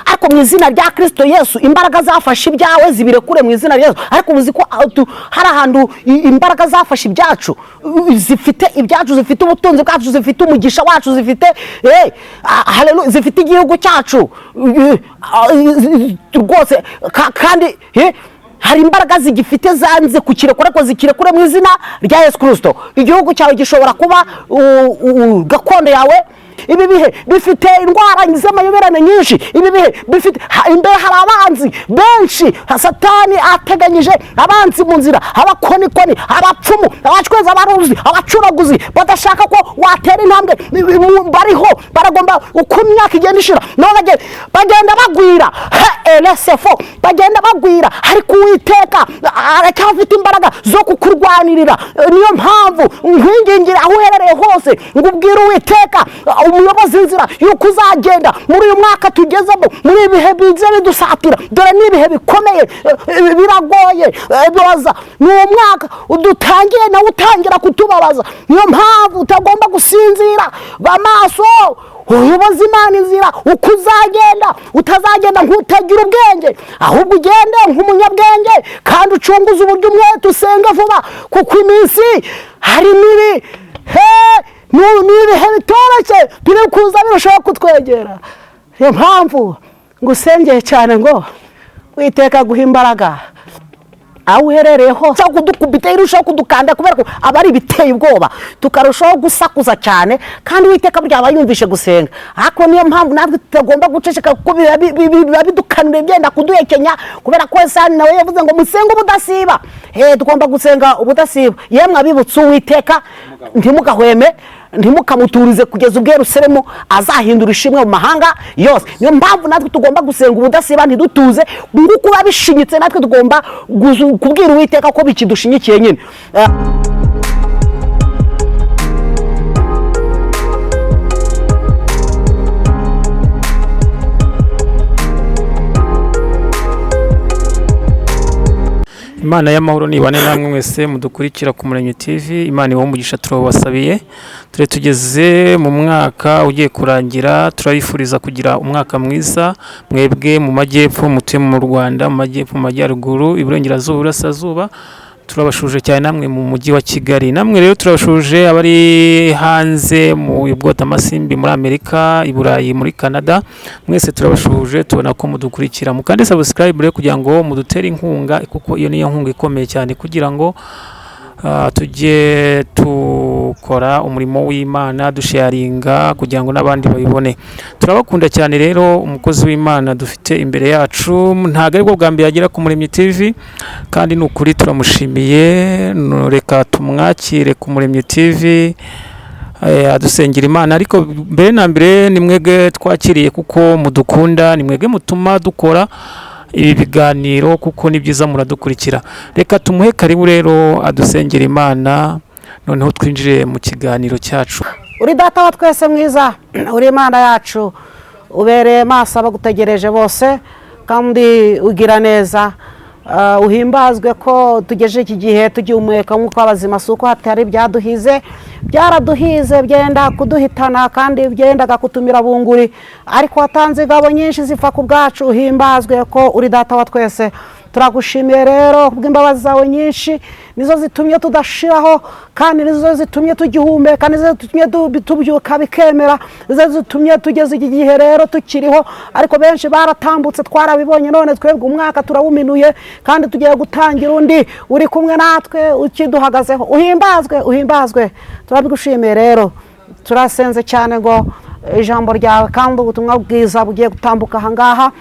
Ariko mu izina rya Kirisito Yesu, imbaraga zafashe ibyawe zibirekure mu izina rya Yesu. Ariko uzi ko hari ahantu imbaraga zafashe ibyacu, zifite ibyacu, zifite ubutunzi bwacu, zifite umugisha wacu, zifite haleluya, zifite igihugu cyacu rwose, kandi hari imbaraga zigifite zanze kukirekura, ariko zikirekure mu izina rya Yesu Kirisito. Igihugu cyawe gishobora kuba gakondo yawe. Ibi bihe bifite indwara z'amayoberane nyinshi, ibi bihe bifite imbere hari abanzi benshi. Satani ateganyije abanzi mu nzira, abakonikoni, abapfumu, abacweza, abaruzi, abacuraguzi badashaka ko watera intambwe. Bariho baragomba uko imyaka igenda ishira, nabo bagenda bagwira, eresefo bagenda bagwira, ariko Uwiteka aracyafite imbaraga zo kukurwanirira. Niyo mpamvu nkwingingira aho uherereye hose ngo ubwire Uwiteka umuyobozi inzira yuko uzagenda muri uyu mwaka tugezemo, muri ibihe bize bidusatira. Dore ni ibihe bikomeye, biragoye, bibaza. Ni umwaka udutangiye nawe utangira kutubabaza. Niyo mpamvu utagomba gusinzira, ba maso, uyoboze Imana inzira uko uzagenda. Utazagenda nk'utagira ubwenge, ahubwo ugende nk'umunyabwenge, kandi ucunguze uburyo umwete, usenge vuba, kuko iminsi hari mibi. Ni ibihe bitoroshye biri kuza birushaho kutwegera. Niyo mpamvu ngusengeye cyane ngo Witeka guha imbaraga aho uherereye hose, aho kudukubita irushaho kudukanda, kubera ko aba ari ibiteye ubwoba, tukarushaho gusakuza cyane, kandi Uwiteka burya aba yumvishe gusenga. Ariko niyo mpamvu natwe tutagomba guceceka, kuko biba bidukanuriye byenda kuduhekenya, kubera ko Sani nawe yavuze ngo musenge ubudasiba. Tugomba gusenga ubudasiba. Yemwe abibutse Uwiteka, ntimugahweme, ntimukamuturize kugeza ubwo Yerusalemu azahindura ishimwe mu mahanga yose. Niyo mpamvu natwe tugomba gusenga ubudasiba, ntidutuze. Nguko biba bishinyitse, natwe tugomba kubwira Uwiteka ko bikidushinyikiye nyine. Imana y'amahoro nibane namwe mwese mudukurikira ku Muremyi TV. Imana ibahe umugisha, turabasabiye. Turi tugeze mu mwaka ugiye kurangira, turabifuriza kugira umwaka mwiza mwebwe mu majyepfo mutuye mu Rwanda, mu majyepfo, mu majyaruguru, iburengerazuba, iburasirazuba. Turabashuje cyane namwe mu mujyi wa Kigali. Namwe rero turabashuje abari hanze mu Bwotamasimbi, muri Amerika, i Burayi, muri Canada, mwese turabashuje. Tubona ko mudukurikira, mukande subscribe rero kugira ngo mudutere inkunga, kuko iyo niyo nkunga ikomeye cyane kugira ngo tujye dukora umurimo w'Imana, dusharinga kugira ngo n'abandi babibone. Turabakunda cyane rero. Umukozi w'Imana dufite imbere yacu ntabwo aribwo bwa mbere agera ku Muremyi TV, kandi ni ukuri turamushimiye. Reka tumwakire ku Muremyi TV, adusengera Imana. Ariko mbere na mbere ni mwebwe twakiriye kuko mudukunda, ni mwebwe mutuma dukora ibi biganiro, kuko ni byiza muradukurikira. Reka tumuhe karibu rero adusengera Imana, noneho twinjire mu kiganiro cyacu. Uri data wa twese mwiza, uri Imana yacu, ubereye maso abagutegereje bose, kandi ugira neza. Uhimbazwe ko tugejeje iki gihe tugihumeka nk'uko abazima, si uko hatari ibyaduhize, byaraduhize byenda kuduhitana kandi byendaga kutumira bunguri, ariko watanze ingabo nyinshi zipfa ku bwacu. Uhimbazwe ko uri data wa twese. Turagushimiye rero kubw'imbabazi zawe nyinshi, nizo zitumye tudashiraho, kandi nizo zitumye tugihumeka, nizo zitumye tubyuka bikemera, nizo zitumye tugeze iki gihe rero tukiriho. Ariko benshi baratambutse, twarabibonye, none twebwe umwaka turawuminuye kandi tugiye gutangira undi, uri kumwe natwe ukiduhagazeho. Uhimbazwe, uhimbazwe, turabigushimiye rero. Turasenze cyane ngo ijambo ryawe kandi ubutumwa bwiza bugiye gutambuka aha ngaha,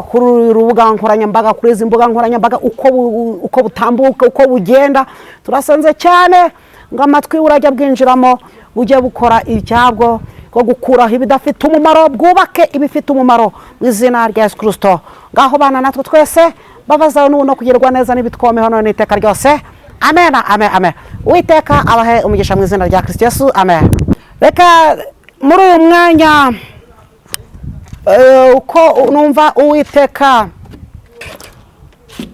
kuri uru rubuga nkoranyambaga, kuri izi mbuga nkoranyambaga, uko butambuka, uko bugenda. Turasenze cyane ngo amatwi urajya bwinjiramo bujye bukora icyabwo bwo gukuraho ibidafite umumaro, bwubake ibifite umumaro mu izina rya Yesu Kristo. Ngaho bana natwe twese, babazaho n'ubu no kugerwa neza n'ibitwomeho none iteka ryose. Amen, amen, amen. Uwiteka abahe umugisha mu izina rya Kristo Yesu, amen. Reka muri uyu mwanya, uko numva Uwiteka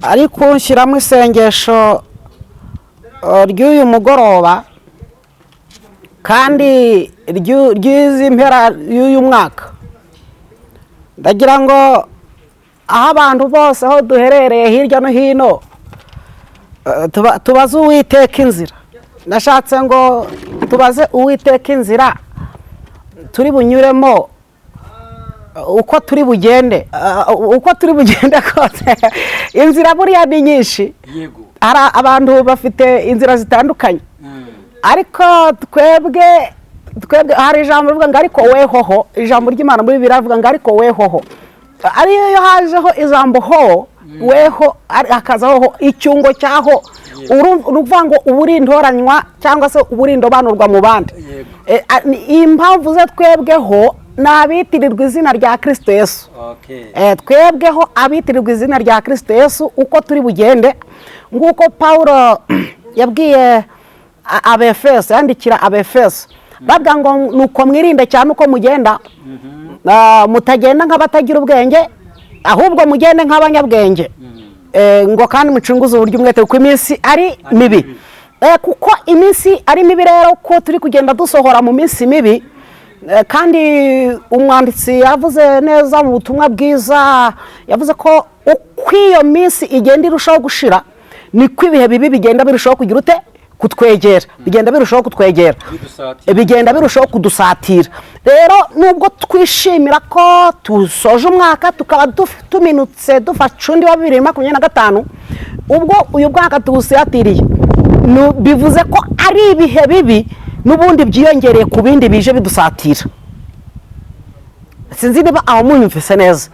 ari kunshyiramo isengesho ry'uyu mugoroba kandi ry'izi mpera y'uyu mwaka, Ndagira ngo aho abantu bose aho duherereye hirya no hino, tubaze Uwiteka inzira. Nashatse ngo tubaze Uwiteka inzira turi bunyuremo, uko turi bugende, uko turi bugende kose. Inzira buriya ni nyinshi. Hari abantu bafite inzira zitandukanye, ariko twebwe hari ijambo rivuga ngo "ariko wehoho". Ijambo ry'Imana muri Bibiliya rivuga ngo "ariko wehoho". Ariyo iyo hajeho ijambo "ho", weho, hakazaho "ho", icyungo cyaho, ni ukuvuga ngo uba uri intoranywa cyangwa se uba uri indobanurwa mu bandi. Impamvu ze, twebweho ni abitirirwa izina rya Kirisito Yesu. Twebweho abitirirwa izina rya Kirisito Yesu, uko turi bugende, nguko Pawulo yabwiye Abefeso, yandikira Abefeso bavuga ngo "nuko mwirinde cyane uko mugenda, mutagenda nk'abatagira ubwenge, ahubwo mugende nk'abanyabwenge." Ngo kandi mucunguze uburyo umwete, kuko iminsi ari mibi. Kuko iminsi ari mibi rero, ko turi kugenda dusohora mu minsi mibi. Kandi umwanditsi yavuze neza mu butumwa bwiza, yavuze ko uko iyo minsi igenda irushaho gushira, niko ibihe bibi bigenda birushaho kugira ute? Kutwegera, bigenda birushaho kutwegera, bigenda birushaho kudusatira. Rero nubwo twishimira ko dusoje umwaka, tukaba tuminutse dufashe undi wa 2025, ubwo uyu mwaka tuwusatiriye, bivuze ko ari ibihe bibi n'ubundi byiyongereye ku bindi bije bidusatira. Sinzi niba aho munyumvise neza.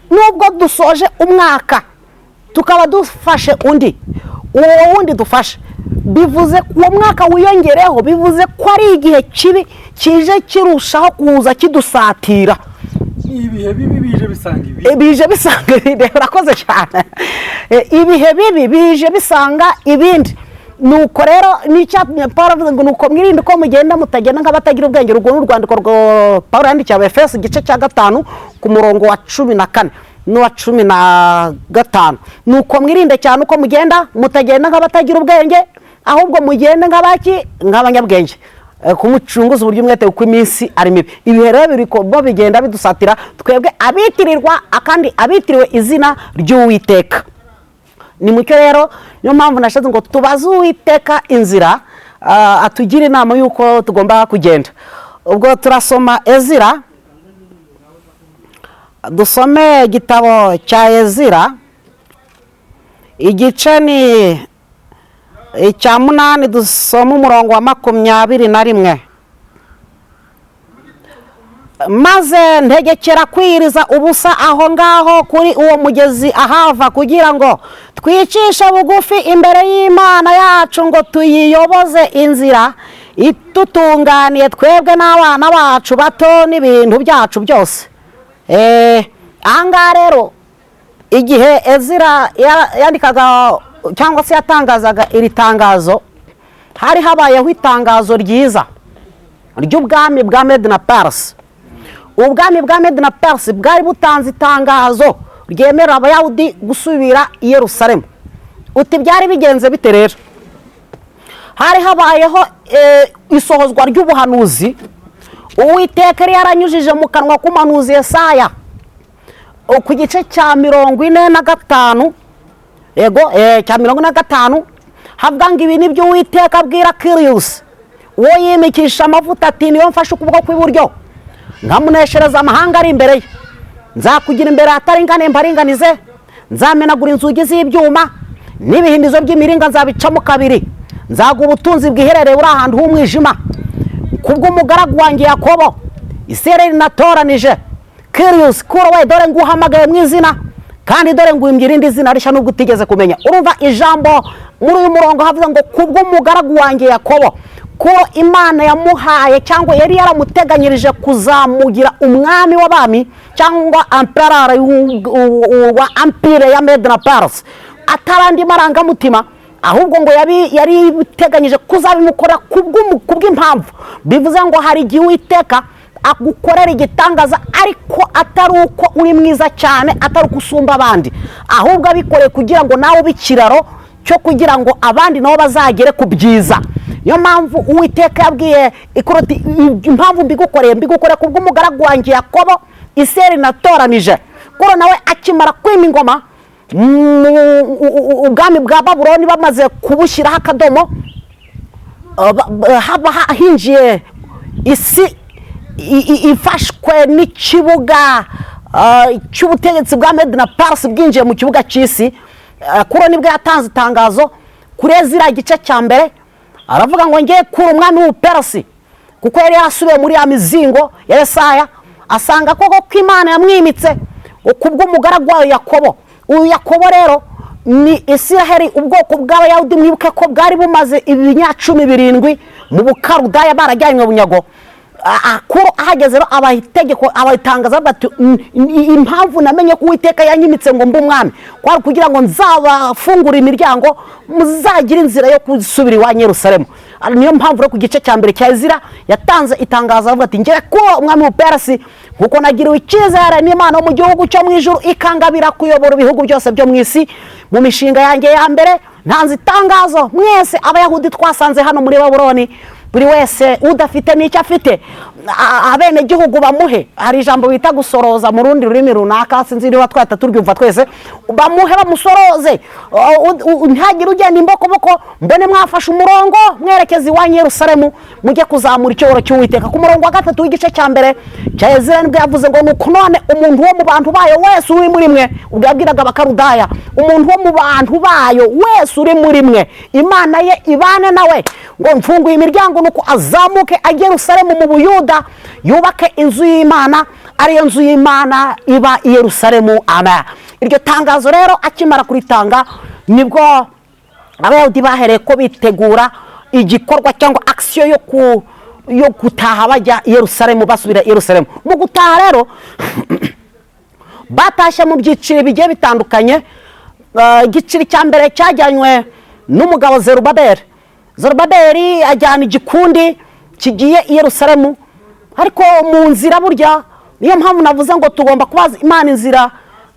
Nubwo dusoje umwaka, tukaba dufashe undi, uwo wundi dufashe, bivuze uwo mwaka wiyongereho, bivuze ko ari igihe kibi kije kirushaho kuza kidusatira. Ibihe bibi bije bisanga ibi. Bije bisanga ibindi. Urakoze cyane. Ibihe bibi bije bisanga ibindi. Nuko rero n'icyatumye Paul avuze ngo "nuko mwirinde uko mugenda, mutagenda nk'abatagira ubwenge". Urwo ni urwandiko rwa Paul yandikiye Abefeso, igice cya 5, ku murongo wa 14 n'uwa 15. "Nuko mwirinde cyane uko mugenda, mutagenda nk'abatagira ubwenge, ahubwo mugende nk'abaki? Nk'abanyabwenge." Kumucunguza uburyo umwete, kuko iminsi ari mibi. Ibihe rero biri bo bigenda bidusatira twebwe abitirirwa, akandi abitiriwe izina ry'Uwiteka. Ni mucyo rero, niyo mpamvu nashatse ngo tubaze Uwiteka inzira, atugire inama y'uko tugomba kugenda. Ubwo turasoma Ezira, dusome igitabo cya Ezira, igice ni icya 8, dusome umurongo wa 21. "Maze ntegekera kwiriza ubusa aho ngaho kuri uwo mugezi Ahava, kugira ngo twicishe bugufi imbere y'Imana yacu, ngo tuyiyoboze inzira itutunganiye, twebwe n'abana bacu bato n'ibintu byacu byose." Aha ngaha rero, igihe Ezira yandikaga cyangwa se yatangazaga iri tangazo, hari habayeho itangazo ryiza ry'ubwami bwa Medi na Perse. Ubwami bwa Medi na Perse bwari butanze itangazo ryemerera Abayahudi gusubira i Yerusalemu. Uti byari bigenze bite? Rero hari habayeho isohozwa ry'ubuhanuzi Uwiteka yari yaranyujije mu kanwa k'umuhanuzi Yesaya ku gice cya 45, yego, cya 45, havuga ngo "ibi ni byo Uwiteka abwira Kiriyusi, uwo yimikisha amavuta, ati niyo mfashe ukuboko kw'iburyo, nkamuneshereza amahanga ari imbere ye. Nzakugira imbere ahataringaniye, mparinganize. Nzamenagura inzugi z'ibyuma, n'ibihindizo by'imiringa nzabicamo kabiri. Nzaguha ubutunzi bwiherereye buri ahantu h'umwijima, kubw'umugaragu wanjye Yakobo, Isirayeli natoranije. Kiriyusi, kuro we, dore nguhamagaye mu izina, kandi dore nguhimbye irindi zina rishya nubwo utigeze kumenya." Urumva ijambo muri uyu murongo havuze ngo kubw'umugaragu wanjye Yakobo, ko Imana yamuhaye cyangwa yari yaramuteganyirije kuzamugira umwami w'abami cyangwa empereur wa empire ya Medi na Perse, atari andi marangamutima, ahubwo ngo yari iteganyije kuzabimukora kubw'impamvu. Bivuze ngo hari igihe Uwiteka agukorera igitangaza, ariko atari uko uri mwiza cyane, atari uko usumba abandi, ahubwo abikoreye kugira ngo nawe ube ikiraro cyo kugira ngo abandi nabo bazagere ku byiza. Niyo mpamvu Uwiteka yabwiye Ikuroti, "impamvu mbigukoreye, mbigukoreye kubw'umugaragu wanjye Yakobo." Isirayeli natoranije. Kuro nawe akimara kwima ingoma, ubwami bwa Babuloni bamaze kubushyiraho akadomo, haba hinjiye isi ifashwe n'ikibuga cy'ubutegetsi bwa Medi na Parisi, bwinjiye mu kibuga cy'isi. Kuro nibwo yatanze itangazo kuri Ezira igice cya mbere, aravuga ngo ngiye kura umwami w'Ubuperesi, kuko yari yasubiye muri ya mizingo ya Yesaya, asanga koko ko Imana yamwimitse kubw'umugaragu wayo Yakobo. Uyu Yakobo rero ni Isiraheli, ubwoko bw'Abayahudi. Mwibuke ko bwari bumaze ibinyacumi birindwi mu Bukarudaya, barajyanywe bunyago. Kuro ahageze rero abaha itegeko, abatangaza, avuga ati: Impamvu namenye ko Uwiteka yanyimitse ngo mbe umwami kwari kugira ngo nzabafungure imiryango, muzagire inzira yo gusubira iwanyu i Yerusalemu." Niyo mpamvu rero ku gice cya mbere cya Ezira yatanze itangazo, avuga ati: "Ngere kuba umwami w'Ubuperesi, kuko nagiriwe icyizere n'Imana yo mu gihugu cyo mu ijuru, ikangabira kuyobora ibihugu byose byo mu isi. Mu mishinga yanjye ya mbere, ntanze itangazo: mwese Abayahudi twasanze hano muri Babuloni, buri wese udafite n'icyo afite, abenegihugu bamuhe." Hari ijambo bita gusoroza mu rundi rurimi runaka, sinzi niba twahita turyumva twese. Bamuhe, bamusoroze, ntihagire ugenda imbokoboko, mbone mwafashe umurongo mwerekeza iwanyu i Yerusalemu, mujye kuzamura icyubahiro cy'Uwiteka. Ku murongo wa gatatu w'igice cya mbere cya Ezira nibwo yavuze ngo: "Nuko none umuntu wo mu bantu bayo wese uri muri mwe," ubwo yabwiraga Abakarudaya, "umuntu wo mu bantu bayo wese uri muri mwe, Imana ye ibane nawe, ngo mfunguye imiryango, nuko azamuke ajye Yerusalemu mu Buyuda, yubake inzu y'Imana, ariyo nzu y'Imana iba i Yerusalemu." Amen. Iryo tangazo rero akimara kuritanga, nibwo Abayahudi bahereye ko bitegura igikorwa cyangwa action yo gutaha bajya i Yerusalemu, basubira i Yerusalemu. Mu gutaha rero batashye mu byiciro bigiye bitandukanye. Igiciro cya mbere cyajyanywe n'umugabo Zerubabeli. Zerubabeli ajyana igikundi kigiye i Yerusalemu, ariko mu nzira, burya niyo mpamvu navuze ngo tugomba kubaza Imana inzira.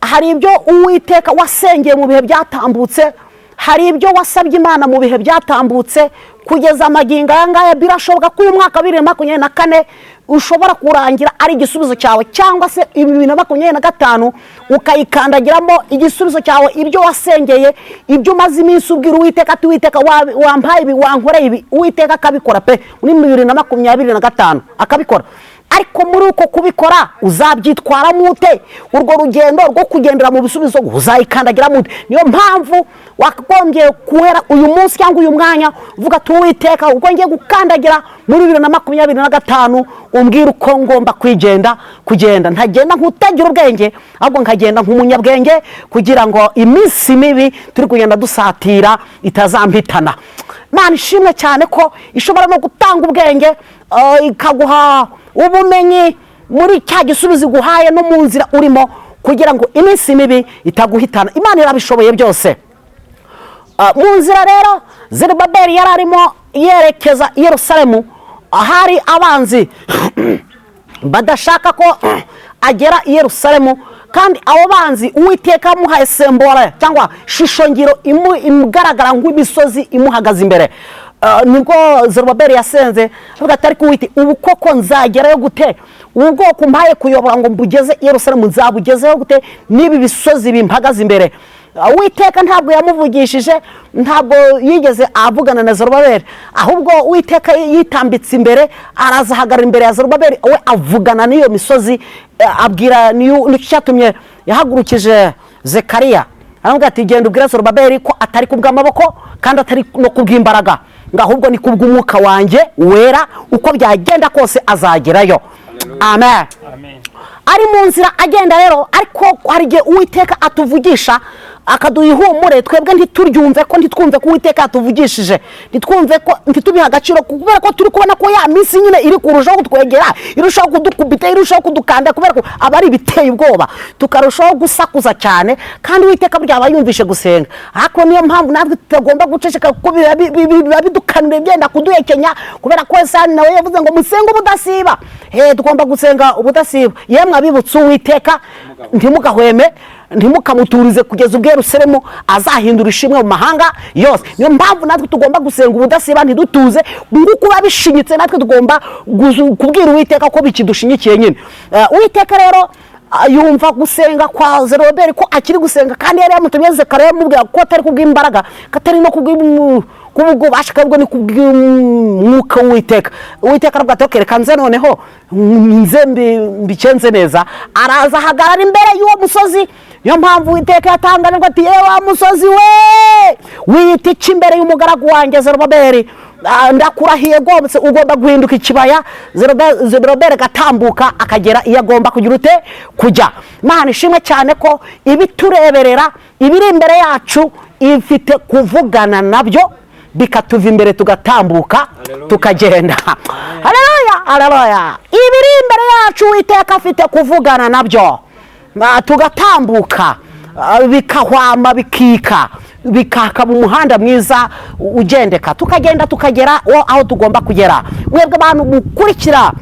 Hari ibyo Uwiteka wasengeye mu bihe byatambutse, hari ibyo wasabye Imana mu bihe byatambutse kugeza amagingo aya ngaya. Birashoboka ko uyu mwaka wa 2024 ushobora kurangira ari igisubizo cyawe, cyangwa se 2025 ukayikandagiramo igisubizo cyawe, ibyo wasengeye, ibyo umaze iminsi ubwira Uwiteka ati: "Uwiteka, wampaye ibi, wankoreye ibi," Uwiteka akabikora pe, muri 2025 akabikora. Ariko muri uko kubikora uzabyitwaramo ute? Urwo rugendo rwo kugendera mu bisubizo uzayikandagiramo ute? Niyo mpamvu wakagombye guhera uyu munsi cyangwa uyu mwanya uvuga ati: "Uwiteka, ubwo ngiye gukandagira muri 2025, umbwire uko ngomba kwigenda, kugenda ntagenda nk'utagira ubwenge, ahubwo nkagenda nk'umunyabwenge, kugira ngo iminsi mibi turi kugenda dusatira itazampitana." Imana ishimwe cyane ko ishobora no gutanga ubwenge, ikaguha ubumenyi muri cya gisubizo iguhaye no mu nzira urimo, kugira ngo iminsi mibi itaguhitana. Imana irabishoboye byose. Mu nzira rero Zerubabeli yari arimo yerekeza i Yerusalemu, ahari abanzi badashaka ko agera i Yerusalemu. Kandi abo banzi Uwiteka yamuhaye symbole cyangwa shusho ngiro igaragara nk'imisozi imuhagaze imbere. Nibwo Zerubabeli yasenze avuga ati: "Ariko Uwite, ubu koko nzagerayo gute? Ubu bwoko mpaye kuyobora ngo mbugeze i Yerusalemu, nzabugezeho gute n'ibi bisozi bimpagaze imbere?" Uwiteka ntabwo yamuvugishije, ntabwo yigeze avugana na Zerubabeli, ahubwo Uwiteka yitambitse imbere, araza ahagarara imbere ya Zerubabeli, we avugana n'iyo misozi, abwira nicyo cyatumye yahagurukije Zekariya, aramubwira ati: "Genda ubwire Zerubabeli ko atari kubw'amaboko kandi atari no kubw'imbaraga, ngo ahubwo ni kubw'umwuka wanjye wera, uko byagenda kose azagerayo." Amen. Amen. Ari mu nzira agenda rero, ariko hari igihe Uwiteka atuvugisha akaduha ihumure, twebwe ntituryumve ko, ntitwumve ko Uwiteka yatuvugishije, ntitwumve ko, ntitubihe agaciro, kubera ko turi kubona ko ya minsi nyine iri kurushaho kutwegera, irushaho kudukubita, irushaho kudukanda, kubera ko aba ari ibiteye ubwoba, tukarushaho gusakuza cyane. Kandi Uwiteka burya aba yumvishe gusenga. Ariko niyo mpamvu natwe tutagomba guceceka, kuko biba bidukanuriye, byenda kuduhekenya, kubera ko Yesaya nawe yavuze ngo musenge ubudasiba. Tugomba gusenga ubudasiba. Yemwe abibutse Uwiteka, ntimugahweme. Ntimukamuturize kugeza ubwo Yerusalemu azahindura ishimwe mu mahanga yose. Niyo mpamvu natwe tugomba gusenga ubudasiba, ntidutuze. Nguko uba bishinyitse, natwe tugomba kubwira Uwiteka ko bikidushinyikiye nyine. Uwiteka rero yumva gusenga kwa Zerubabeli, ko akiri gusenga, kandi yari yamutumye Zekariya yamubwira ko atari kubw'imbaraga, ko atari no kubw'ububasha, ahubwo ni kubw'umwuka w'Uwiteka. Uwiteka aravuga ati: "Okay, reka nze noneho nze mbikenze neza." Araza ahagarara imbere y'uwo musozi. Niyo mpamvu Uwiteka yatangaje ngo ati: "Yewe wa musozi we, wiyita iki imbere y'umugaragu wanjye Zerubabeli? Ndakurahiye rwose, ugomba guhinduka ikibaya." Zerubabeli agatambuka akagera iyo agomba kugira ute kujya. Imana ishimwe cyane ko ibitureberera, ibiri imbere yacu, ifite kuvugana nabyo bikatuva imbere, tugatambuka. Haleluya. Tukagenda. Haleluya, haleluya! Ibiri imbere yacu, Uwiteka afite kuvugana nabyo, tugatambuka, bikahwama, bikika, bikakaba umuhanda mwiza ugendeka, tukagenda tukagera aho tugomba kugera. Mwebwe abantu mukurikira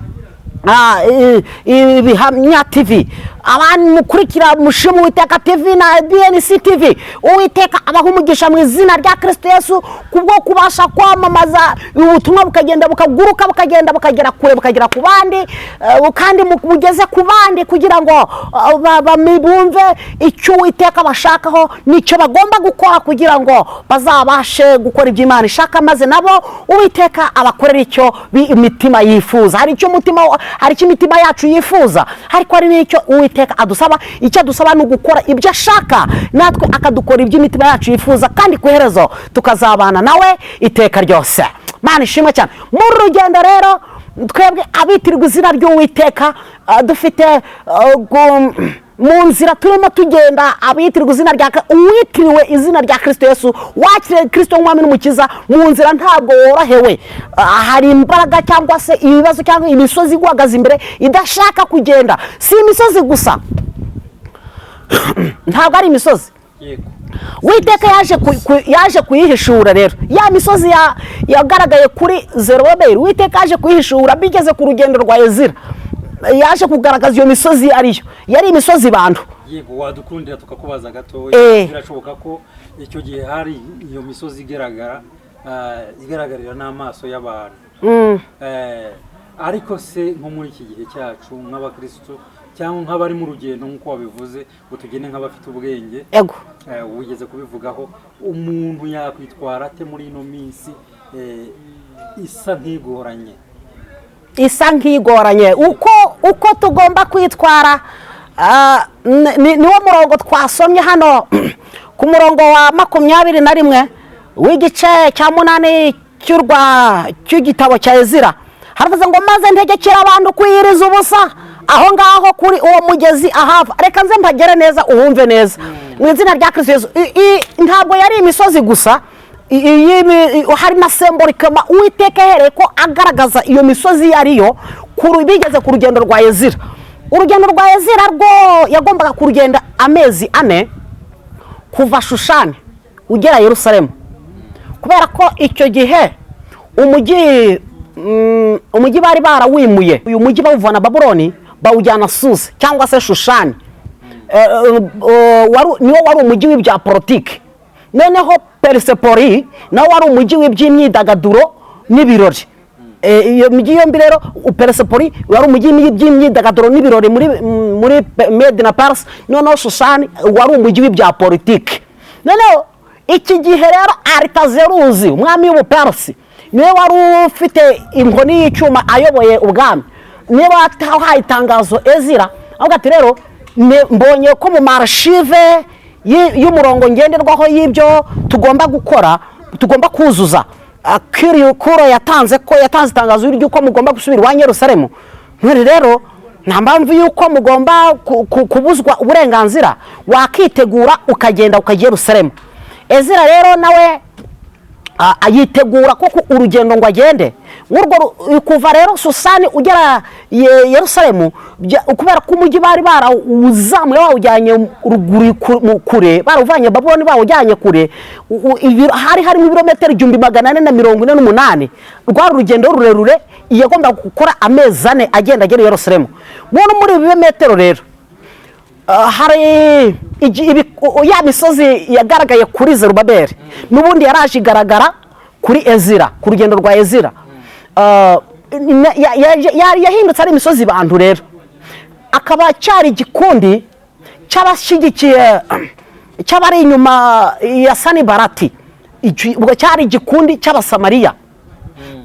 Ibihamya TV, abantu mukurikira Mushimu Uwiteka TV na BNC TV, Uwiteka abaha umugisha mu izina rya Kirisito Yesu, kubwo kubasha kwamamaza ubutumwa, bukagenda bukaguruka, bukagenda bukagera kure, bukagera ku bandi, kandi bugeze ku bandi kugira ngo bumve icyo Uwiteka bashakaho n'icyo bagomba gukora kugira ngo bazabashe gukora ibyo Imana ishaka, maze nabo Uwiteka abakorera icyo imitima yifuza. Hari icyo imitima yacu yifuza, ariko hari n'icyo Uwiteka adusaba. Icyo adusaba ni ugukora ibyo ashaka, natwe akadukora ibyo imitima yacu yifuza, kandi ku iherezo tukazabana nawe iteka ryose. Mana ishimwe cyane. Muri uru rugendo rero, twebwe abitirirwa izina ry'Uwiteka, dufite mu nzira turimo tugenda, abitirirwa izina rya, uwitiriwe izina rya Kirisito Yesu, wakiriye Kirisito nk'umwami n'umukiza, mu nzira ntabwo worohewe. Hari imbaraga cyangwa se ibibazo cyangwa imisozi iguhagaze imbere idashaka kugenda. Si imisozi gusa, ntabwo ari imisozi. Uwiteka yaje kuyihishura rero ya misozi yagaragaye kuri Zerubabeli. Uwiteka yaje kuyihishura bigeze ku rugendo rwa Ezira. Yaje kugaragaza iyo misozi ariyo yari imisozi bantu. Yego, wadukundira tukakubaza gatoya? Birashoboka ko icyo gihe hari iyo misozi igaragara, igaragarira n'amaso y'abantu. Ariko se nko muri iki gihe cyacu nk'abakristo cyangwa nk'abari mu rugendo, nk'uko wabivuze ngo tugende nk'abafite ubwenge, wigeze kubivugaho, umuntu yakwitwara ate muri ino minsi isa nk'igoranye? Isa nk'igoranye, uko tugomba kwitwara, niwo murongo twasomye hano ku murongo wa 21 w'igice cya 8 cy'igitabo cya Ezira. Haravuze ngo: "Maze ntegekera abantu kwiyiriza ubusa aho ngaho kuri uwo mugezi Ahava." Reka nze mpagere neza, uhumve neza mu izina rya Kristo Yesu. Ntabwo yari imisozi gusa, hari na semborikama. Uwiteka ahereye ko agaragaza iyo misozi iyo ariyo bigeze ku rugendo rwa Ezira. Urugendo rwa Ezira rwo yagombaga kurugenda amezi 4 kuva Shushani ugera Yerusalemu, kubera ko icyo gihe umujyi bari barawimuye. Uyu mujyi bawuvana Babuloni bawujyana Susa cyangwa se Shushani. Niwo wari umujyi w'ibya politiki, noneho Perisepoli nawo wari umujyi w'iby'imyidagaduro n'ibirori. Iyo mijyi yombi rero, Perisepoli wari umujyi w'iby'imyidagaduro n'ibirori muri Medi na Parisi, noneho Shushani wari umujyi w'ibya politiki. Noneho iki gihe rero Aritazeruzi, umwami w'Ubuperisi, niwe wari ufite inkoni y'icyuma ayoboye ubwami, niwe wahaye itangazo Ezira avuga ati: "Rero mbonye ko mu ma archives y'umurongo ngenderwaho y'ibyo tugomba gukora, tugomba kuzuza, Kuro yatanze ko yatanze itangazo ry'uko mugomba gusubira iwanyu i Yerusalemu. None rero nta mpamvu y'uko mugomba kubuzwa uburenganzira, wakitegura ukagenda ukajya i Yerusalemu." Ezira rero nawe yitegura koko urugendo ngo agende. Nk'urwo kuva rero Susani ugera Yerusalemu, kubera ko umujyi bari barawuzamuye bawujyanye ruguru kure, barawuvanye Babuloni bawujyanye kure, hari harimo ibirometero 1448. Rwari urugendo rurerure, yagombaga gukora amezi 4 agenda agera i Yerusalemu. Muri ibi birometero rero, hari Ya misozi yagaragaye kuri Zerubabeli n'ubundi yaraje igaragara kuri Ezira, ku rugendo rwa Ezira. Yahindutse ari imisozi bantu rero, akaba cyari igikundi cy'abashyigikiye, cy'abari inyuma ya Sanibarati. Ubwo cyari igikundi cy'Abasamariya.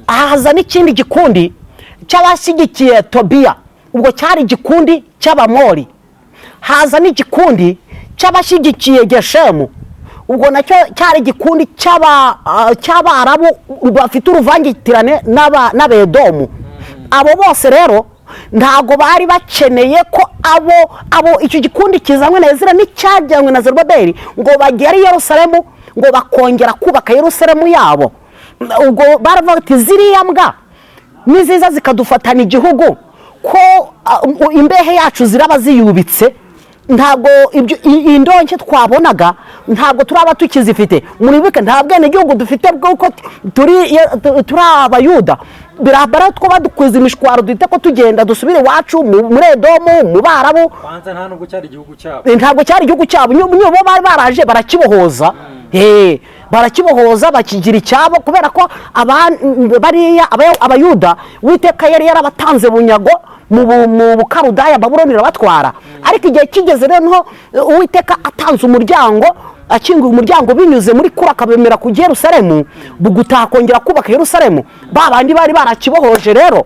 Haza n'ikindi gikundi cy'abashyigikiye Tobiya, ubwo cyari igikundi cy'Abamori. Haza n'igikundi cy'abashyigikiye Geshemu, ubwo nacyo cyari igikundi cy'Abarabu bafite uruvangitirane n'Abedomu. Abo bose rero ntago bari bakeneye ko abo icyo gikundi kizanywe na Ezira n'icyajyanywe na Zerubabeli ngo bagere i Yerusalemu, ngo bakongera kubaka Yerusalemu yabo. Ubwo baravuga ati ziriya mbwa niziza zikadufatana igihugu, ko imbehe yacu ziraba ziyubitse, ntabwo ibyo indonke twabonaga ntabwo turaba tukizifite. Muribuke nta bwenegihugu dufite bw'uko turi Abayuda. Birabara two badukwiza imishwaro, duhite ko tugenda dusubire iwacu muri Edomu, mu Barabu. Kwanza nta nubwo cyari igihugu cyabo. Ntabwo cyari igihugu cyabo. Bo bari baraje barakibohoza. Barakibohoza bakigira icyabo, kubera ko bariya Abayuda Uwiteka yari yarabatanze bunyago mu Bukarudaya, Babuloni irabatwara. Ariko igihe kigeze rero niho Uwiteka atanze umuryango, akinguye umuryango binyuze muri Kuro, akabemera ku Yerusalemu gutaha kongera kubaka Yerusalemu. Ba bandi bari barakibohoje rero,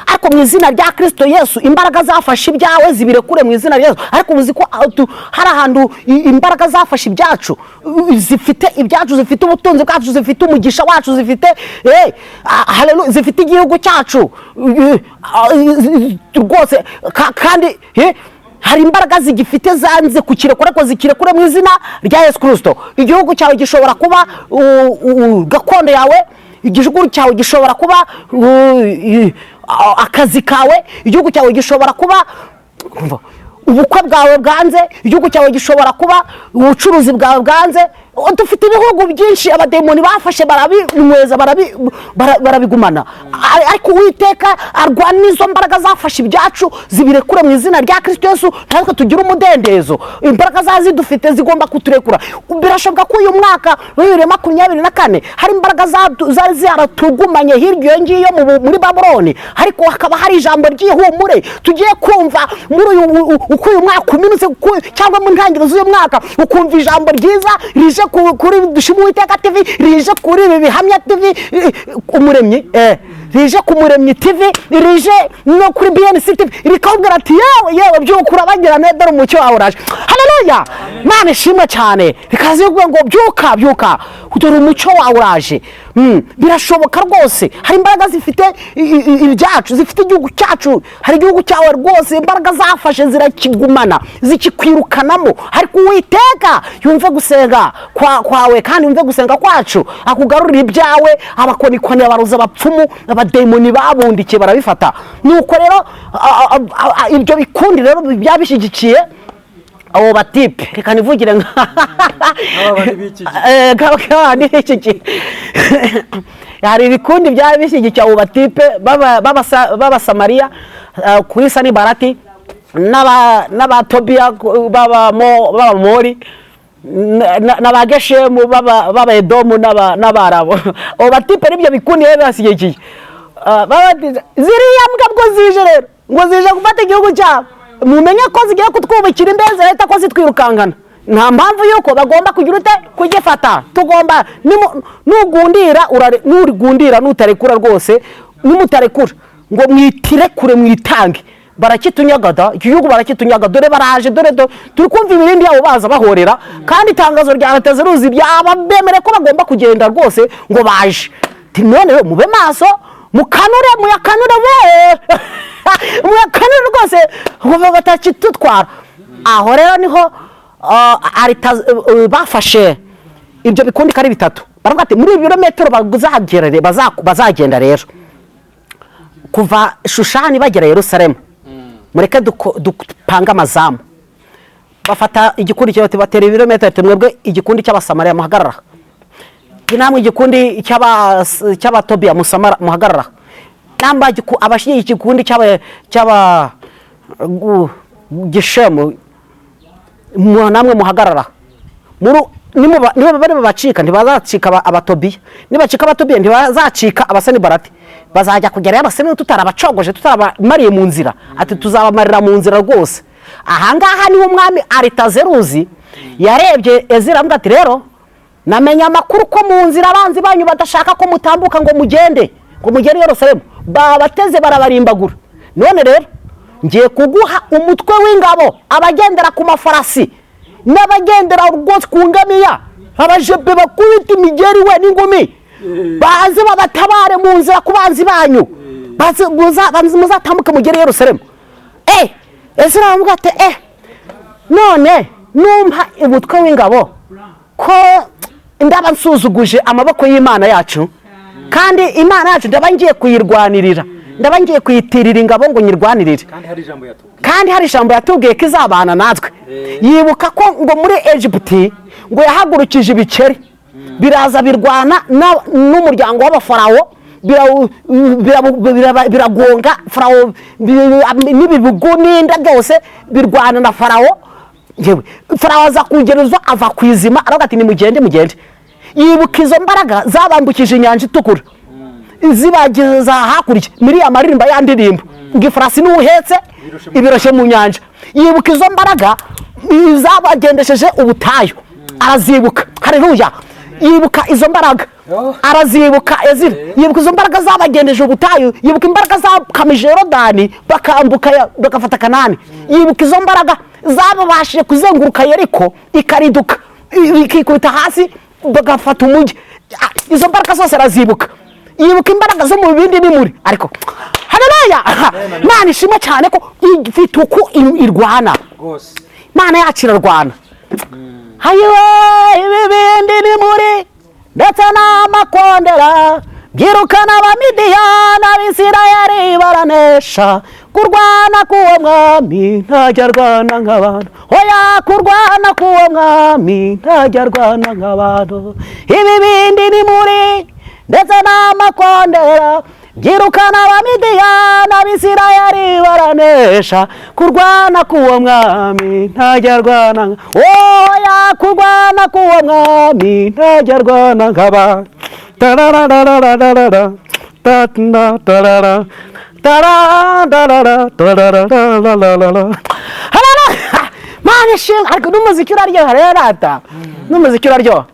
ariko mu izina rya Kristo Yesu, imbaraga zafashe ibyawe zibirekure mu izina rya Yesu. Ariko muzi ko hari ahantu imbaraga zafashe ibyacu, zifite ibyacu, zifite ubutunzi bwacu, zifite umugisha wacu, zifite haleluya, zifite igihugu cyacu rwose. Kandi hari imbaraga zigifite zanze kukirekura, ariko zikirekure mu izina rya Yesu Kristo. Igihugu cyawe gishobora kuba gakondo yawe, igihugu cyawe gishobora kuba akazi kawe, igihugu cyawe gishobora kuba ubukwe bwawe bwanze, igihugu cyawe gishobora kuba ubucuruzi bwawe bwanze. Dufite ibihugu byinshi abademoni bafashe barabinyweza, barabigumana. Ariko Uwiteka arwana n'izo mbaraga zafashe ibyacu, zibirekure mu izina rya Kristo Yesu, natwe tugire umudendezo. Imbaraga zidufite zigomba kuturekura. Birashoboka ko uyu mwaka wa 2024 hari imbaraga zari zaratugumanye hirya iyo ngiyo muri Babuloni, ariko hakaba hari ijambo ry'ihumure tugiye kumva muri uyu uko uyu mwaka uminutse, cyangwa mu ntangiriro z'uyu mwaka, ukumva ijambo ryiza rije kuri Dushime Uwiteka TV, rije kuri ibi Bihamya TV, Umuremyi, rije ku Muremyi TV, rije no kuri BNC TV, rikabwira ati yewe yewe byuka urabagirane, dore umucyo wawe uraje. Haleluya, Imana ishimwe cyane. Rikaza kuvuga ngo byuka byuka, dore umucyo wawe uraje. Birashoboka rwose, hari imbaraga zifite ibyacu, zifite igihugu cyacu. Hari igihugu cyawe rwose imbaraga zafashe zirakigumana, zikikwirukanamo, ariko Uwiteka yumve gusenga kwawe kandi yumve gusenga kwacu, akugarurira ibyawe. Abakonikoni, abarozi, abapfumu, abademoni babundikiye barabifata. Nuko rero ibyo bikundi rero byabishyigikiye abo batipe, reka nivugire nk'abandi b'iki gihe. Hari ibikundi byari bishyigikiye abo batipe b'Abasamariya kuri Sanibarati n'Abatobiya b'Abamori n'Abageshemu b'Abedomu n'Abarabu. Abo batipe n'ibyo bikundi rero bashyigikiye. Ziriya mbwa bwo zije rero ngo zije gufata igihugu cyabo, mumenye ko zigiye kutwubikira imbehe, zirahita ko zitwirukankana. Nta mpamvu yuko bagomba kugira ute kugifata. Tugomba nugundira, nurigundira, nutarekura rwose, nimutarekura ngo mwitirekure mwitange, barakitunyaga iki gihugu, barakitunyaga. Dore baraje, dore turi kumva ibirindi yabo baza bahorera, kandi itangazo rya leta ziruzi byaba bemere ko bagomba kugenda rwose ngo baje. None rero mube maso, mukanure, muyakanure we, muyakanure rwose ngo batakitutwara. Aho rero niho bafashe ibyo bikundi kari bitatu, baravuga ati muri ibi birometero bazagenda rero kuva Shushani bagera Yerusalemu, mureke dupange amazamu. Bafata igikundi cyo batera ibirometero, mwebwe igikundi cy'Abasamariya muhagarara, namwe igikundi cy'Abatobiya muhagarara, namba abashyigikiye igikundi cy'aba Geshemu Namwe muhagarara niba bari babacika, ntibazacika Abatobiya. Nibacika Abatobiya, ntibazacika Abasanibarati. Bazajya kugerayo Abasemini tutarabacogoje, tutarabamariye mu nzira. Ati tuzabamarira mu nzira rwose. Ahangaha niho umwami Aritazeruzi yarebye Ezira, aramubwira ati rero namenye amakuru ko mu nzira abanzi banyu badashaka ko mutambuka ngo mugende, ngo mugere i Yerusalemu, babateze barabarimbagura. None rero ngiye kuguha umutwe w'ingabo, abagendera ku mafarasi n'abagendera rwose ku ngamiya, abajebe bakubita imigeri we n'ingumi, baze babatabare mu nzira ku banzi banyu, baze muzatambuke mugere i Yerusalemu. Ezira aramubwira ati none numpa umutwe w'ingabo ko ndaba nsuzuguje amaboko y'Imana yacu, kandi Imana yacu ndaba ngiye kuyirwanirira, ndaba ngiye kuyitirira ingabo ngo nyirwanirire. Kandi hari ijambo yatubwiye. Kandi hari ijambo yatubwiye ko izabana natwe. Yibuka ko ngo muri Egiputi ngo yahagurukije ibikeri biraza birwana n'umuryango w'abafarawo, biragonga Farawo n'ibibugu n'inda byose birwana na Farawo. Yewe, Farawo aza kugerezwa ava ku izima, aravuga ati nimugende, mugende. Yibuka izo mbaraga zabambukije inyanja itukura zibageza hakurya muri ya maririmba ya ndirimbo ngo ifarasi n'uwuhetse ibiroshye mu nyanja. Yibuka izo mbaraga zabagendesheje ubutayu, arazibuka. Haleluya. Yibuka izo mbaraga, arazibuka Ezira. Yibuka izo mbaraga zabagendeje ubutayu, yibuka imbaraga zakamije Yorodani bakambuka bagafata Kanani, yibuka izo mbaraga zababashije kuzenguruka Yeriko ikariduka ikikubita hasi bagafata umujyi. Izo mbaraga zose arazibuka. Yibuka imbaraga zo mu bindi n'imuri. Ariko haleluya, Imana ishimwe cyane ko ifite uko irwana rwose. Imana yacu irarwana. Hayiwe, ibibindi ni muri ndetse n'amakondera byirukana Abamidiyani, Abisirayeli baranesha. Kurwana k'uwo mwami ntajya arwana nk'abantu, oya, kurwana k'uwo mwami ntajya arwana nk'abantu. Ibibindi ni muri ndetse n'amakondera byirukana Abamidiyani, Abisirayeli baranesha. Kurwana k'uwo mwami ntajya arwana, oya, kurwana k'uwo mwami ntajya arwana nk'abantu. Tarararararara, ta tarara, tarararara, tarararararara. Haleluya! Mana ishimwe. Ariko n'umuziki uraryoha rero rata, n'umuziki uraryoha.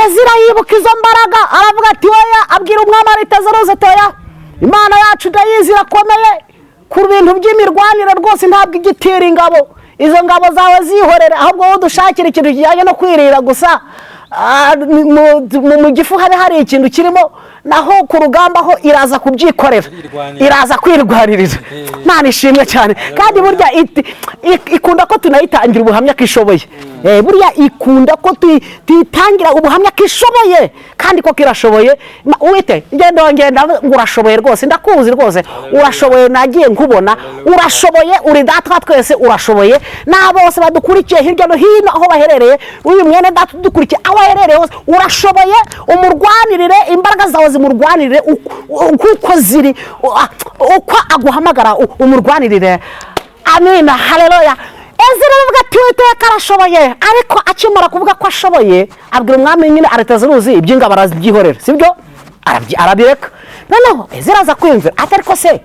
Ezira yibuka izo mbaraga, aravuga ati oya, abwira umwami Aritazeruzi ati oya, Imana yacu ndayizi irakomeye ku bintu by'imirwanire rwose, ntabwo igitira ingabo, izo ngabo zawe zihorere, ahubwo wowe udushakira ikintu kijyanye no kwirira gusa. Mu gifu habe hari ikintu kirimo, naho ku rugamba ho iraza kubyikorera, Irwanirira. iraza kwirwanirira. Imana ishimwe cyane. Kandi burya ikunda ko tunayitangira ubuhamya ko ishoboye. Burya ikunda ko tuyitangira ubuhamya ko ishoboye, kandi koko irashoboye. Wite ngenda ngenda ngo urashoboye rwose, ndakuzi rwose urashoboye, nagiye nkubona urashoboye, uri data wa twese urashoboye. Na bose badukurikiye hirya no hino aho baherereye, uyu mwene data udukurikiye aho aherereye hose, urashoboye, umurwanirire, imbaraga zawe zimurwanirire uko ziri, uko aguhamagara umurwanirire. Amina, haleluya. Ezira aravuga ati Uwiteka arashoboye. Ariko akimara kuvuga ko ashoboye, abwira umwami nyine Aritazeruzi iby'ingabo arabyihorera, sibyo? Arabireka. Noneho Ezira aza kwiyumvira ati ariko se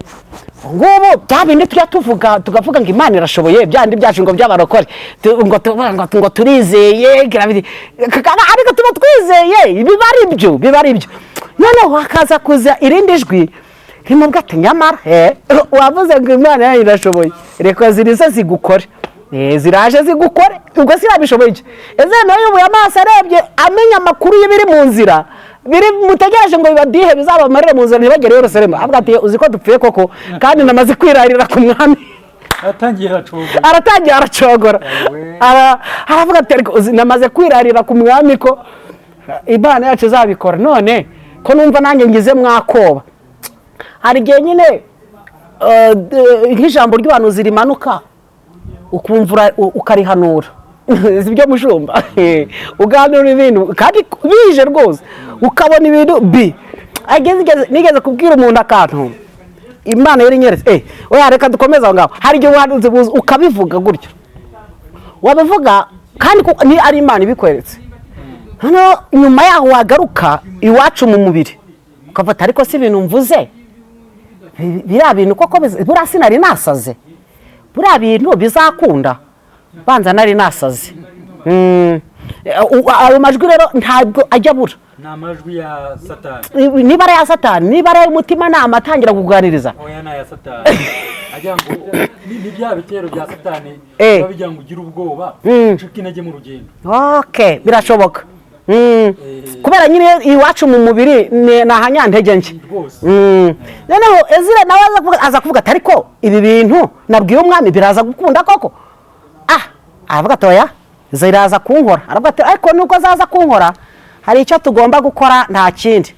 ngubu bya bindi tujya tuvuga, tukavuga ngo Imana irashoboye, bya bindi byacu ngo by'abarokore, ngo turizeye, ariko tuba twizeye, biba ari byo, biba ari byo. Noneho hakaza kuza irindi jwi rimubwira ati nyamara wavuze ngo Imana yayo irashoboye, reka zirize zigukore. Ziraje zigukore, ubwo sirabishoboye iki? Ese nawe yubuye amaso arebye amenya amakuru y'ibiri mu nzira, biri mutegereje ngo bibadihe bizabamarire mu nzira ntibagere i Yerusalemu. Avuga ati uzi ko dupfuye koko, kandi namaze kwirarira ku mwami. Aratangiye aracogora. Aratangiye aracogora. Ewe. Aravuga ati ariko uzi namaze kwirarira ku mwami ko Imana yacu izabikora, none ko numva nanjye ngize mwakoba. Hari igihe nyine nk'ijambo ry'ubuhanuzi rimanuka ukumva ukarihanura, si byo mushumba? Uganura ibintu kandi bije rwose, ukabona ibintu bi nigeze kubwira umuntu akantu Imana yari inyeretse. Oya reka dukomeze aho ngaho. Hari igihe ubuhanuzi buza ukabivuga gutyo. Wabivuga kandi ni ari Imana ibikweretse. Noneho nyuma yaho wagaruka iwacu mu mubiri ukafata, ariko si ibintu mvuze biriya bintu koko, buriya sinari nasaze, buriya bintu bizakunda, banza nari nasaze. Ayo majwi rero ntabwo ajya abura. Ni amajwi ya Satani. Niba ari aya Satani, niba ari ay'umutimanama atangira kukuganiriza. Oya, ni aya Satani, agira ngo ni bya bitero bya Satani biba bigira ngo ugire ubwoba, ucike intege mu rugendo. Okay, birashoboka. Kubera nyine iwacu mu mubiri ni ahanyantege nke. Rwose. Noneho Ezira nawe aza kuvuga ati: "Ariko ibi bintu nabwiye umwami biraza gukunda koko?" Aravuga ati: "Oya, ziraza kunkora." Aravuga ati: "Ariko nuko zaza kunkora, hari icyo tugomba gukora, nta kindi."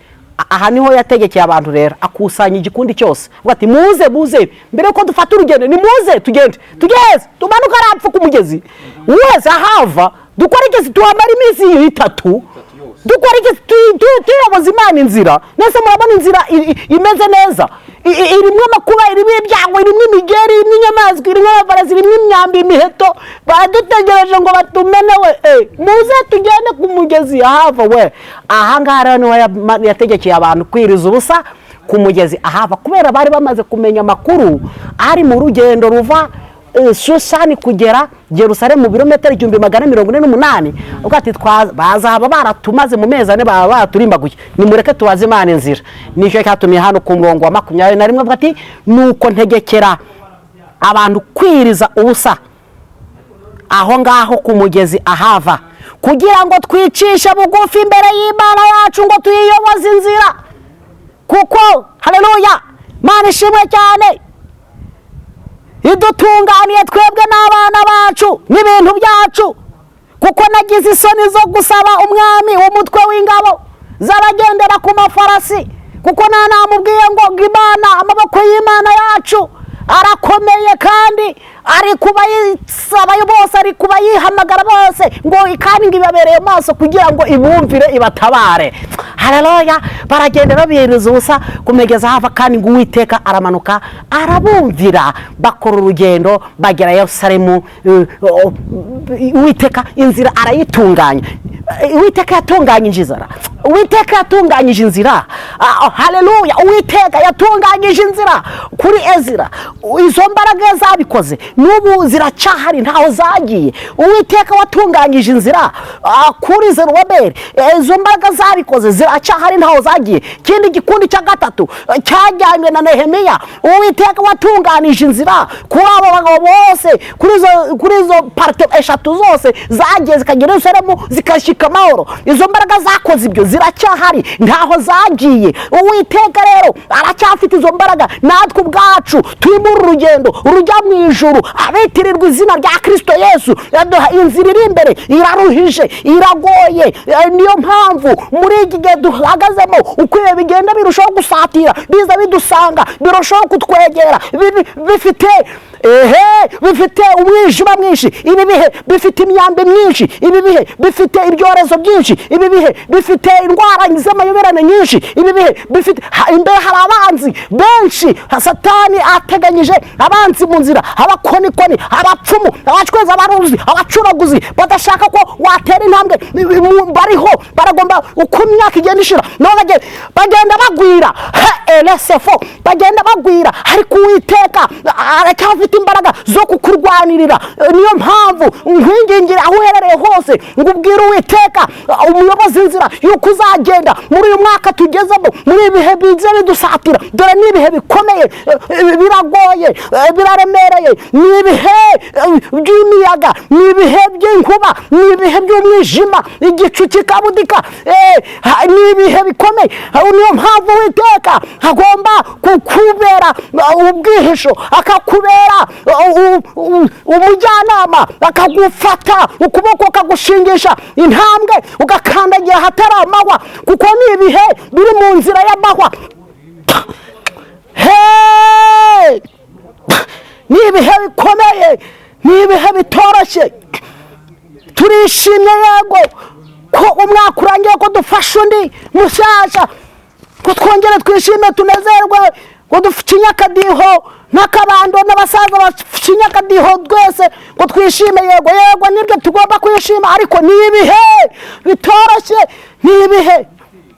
Aha niho yategekeye abantu rero, akusanya igikundi cyose, avuga ati: "Muze, muze, mbere yuko dufata urugendo, nimuze tugende, tugeze tumanuke arapfa ku mugezi wese ahava, dukore iki? Tuhamara iminsi 3." 3 yose. Dukora iki? Tuyoboza Imana inzira. Nese murabona inzira imeze neza? Irimo amakuba, irimo ibyago, irimo imigeri, irimo inyamaswa, irimo abafarasi, irimo imyambi, imiheto, baradutegereje ngo batumenewe. Muze tugende ku mugezi ahava we. Ahangaha rero niho yategekeye abantu kwiriza ubusa ku mugezi ahava, kubera bari bamaze kumenya amakuru ari mu rugendo ruva Shushani kugera Yerusalemu mu birometero 1448. Ubwo ati: "Bazaba baratumaze mu mezi 4, baba baraturimbaguye, nimureke tubaze Imana inzira." Nicyo cyatumye hano ku murongo wa 21 avuga ati: "Nuko ntegekera abantu kwiriza ubusa aho ngaho ku mugezi Ahava, kugira ngo twicishe bugufi imbere y'Imana yacu, ngo tuyiyoboze inzira." Kuko, haleluya, Mana ishimwe cyane, idutunganiye twebwe n'abana bacu n'ibintu byacu, kuko nagize isoni zo gusaba umwami umutwe w'ingabo z'abagendera ku mafarasi, kuko nta namubwiye ngo Imana, amaboko y'Imana yacu arakomeye, kandi ari kubayisaba bose, ari kubayihamagara bose, ngo kandi ngo ibabereye maso kugira ngo ibumvire, ibatabare. Haleluya. Baragenda babiriza ubusa ku migezi hava, kandi ngo Uwiteka aramanuka arabumvira, bakora urugendo bagera Yerusalemu. Uwiteka inzira arayitunganya. Uwiteka yatunganyije inzira, Uwiteka yatunganyije inzira. Haleluya, Uwiteka yatunganyije inzira kuri Ezira. Izo mbaraga zabikoze n'ubu ziracyahari, ntaho zagiye. Uwiteka watunganyije inzira kuri Zerubabeli, izo mbaraga zabikoze ziracyahari, ntaho zagiye. Ikindi gikundi cya gatatu cyajyanywe na Nehemiya, Uwiteka watunganije inzira kuri abo bagabo bose, kuri izo parties eshatu zose zagiye zikagera i Yerusalemu zikashyika amahoro. Izo mbaraga zakoze ibyo ziracyahari, ntaho zagiye. Uwiteka rero aracyafite izo mbaraga. Natwe ubwacu turi muri uru rugendo rujya mu ijuru, abitirirwa izina rya Kirisito Yesu, yaduha inzira iri imbere iraruhije, iragoye. Niyo mpamvu muri iki gihe duhagazemo, uko ibihe bigenda birushaho gusatira, biza bidusanga, birushaho kutwegera, bifite ehe bifite umwijima mwinshi. Ibi bihe bifite imyambi myinshi, ibi bihe bifite ibyorezo byinshi, ibi bihe bifite indwara z'amayoberane nyinshi, ibi bihe bifite imbere hari abanzi benshi. Satani ateganyije abanzi mu nzira, abakonikoni, abapfumu, abacweza, abaruzi, abacuraguzi badashaka ko watera intambwe. Bariho baragomba uko imyaka igenda ishira nabo bagenda bagwira, eresefo, bagenda bagwira, ariko Uwiteka aracyafite imbaraga zo kukurwanirira. Niyo mpamvu nkwingingira, aho uherereye hose, ngo ubwire Uwiteka umuyobozi inzira y'uko uzagenda muri uyu mwaka tugezemo, muri ibi bihe biza bidusatira. Dore ni ibihe bikomeye, biragoye, biraremereye, ni ibihe by'imiyaga, ni ibihe by'inkuba, ni ibihe by'umwijima, igicu kikabudika, ni ibihe bikomeye. Niyo mpamvu Uwiteka agomba kukubera ubwihisho, akakubera umujyanama, akagufata ukuboko, akagushingisha intambwe, ugakandagira ahatari amahwa, kuko ni ibihe biri mu nzira y'amahwa. Hey! Ni ibihe bikomeye, ni ibihe bitoroshye. Turishimye yego ko umwaka urangiye, ko dufashe undi mushyashya, ko twongere twishime, tunezerwe. Ngo ducinye akadiho n'akabando n'abasaza bacinye akadiho twese ngo twishime. Yego yego, nibyo tugomba kwishima, ariko ni ibihe bitoroshye, ni ibihe,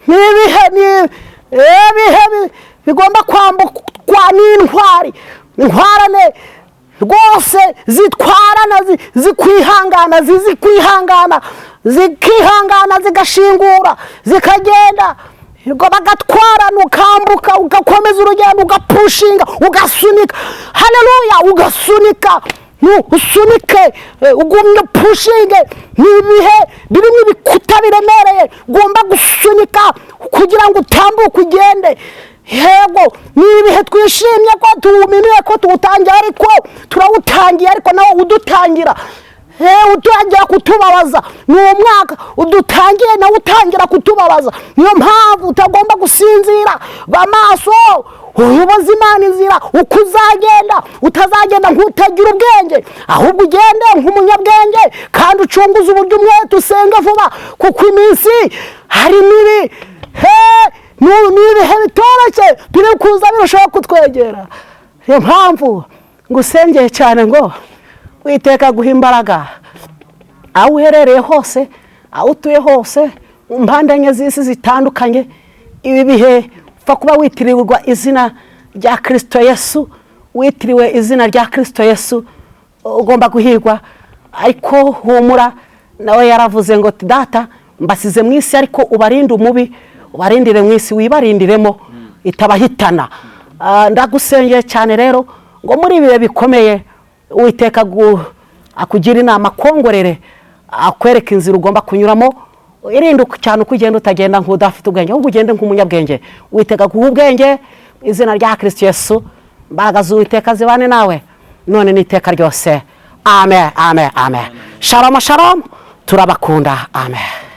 ni ibihe, ni ibihe bigomba kwambukwa n'intwari, intwarane rwose zitwarana, zikwihangana, zizi kwihangana, zikihangana, zigashingura, zikagenda, ubwo bagatwarana, ukambuka, ugakomeza urugendo, ugapushinga, ugasunika. Haleluya! Ugasunika, usunike, ugumye upushinge. Ni ibihe birimo ibikuta biremereye, ugomba gusunika kugira ngo utambuke ugende. Yego, ni ibihe twishimye ko tuwuminiye, ko tuwutangiye, ariko turawutangiye, ariko nawe udutangira, utangira kutubabaza. Ni umwaka udutangiye, nawe utangira kutubabaza. Niyo mpamvu utagomba gusinzira. Ba maso, uyoboze Imana inzira uko uzagenda. Utazagenda nk'utagira ubwenge, ahubwo ugende nk'umunyabwenge, kandi ucunguze uburyo umwete, usenge vuba, kuko iminsi hari mibi. Ni ibihe bitoroshye biri kuza birushaho kutwegera. Niyo mpamvu ngusengeye cyane ngo Witeka guha imbaraga aho uherereye hose, aho utuye hose, mu mpande enye z'isi zitandukanye. Ibi bihe upfa kuba witirirwa izina rya Kirisito Yesu, witiriwe izina rya Kirisito Yesu, ugomba guhirwa. Ariko humura, nawe yaravuze ngo: "Data, mbasize mu isi, ariko ubarinde umubi, ubarindire mu isi, wibarindiremo itabahitana." Ndagusengeye cyane rero ngo muri ibi bihe bikomeye Uwiteka akugira inama, akongorere, akwereka inzira ugomba kunyuramo. Irinde cyane uko ugenda, utagenda nk'udafite ubwenge, ahubwo ugende nk'umunyabwenge. Uwiteka aguha ubwenge mu izina rya Kirisito Yesu. Imbaraga z'Uwiteka zibane nawe none n'iteka ryose. Amen, amen, amen. Shalom, shalom, turabakunda. Amen.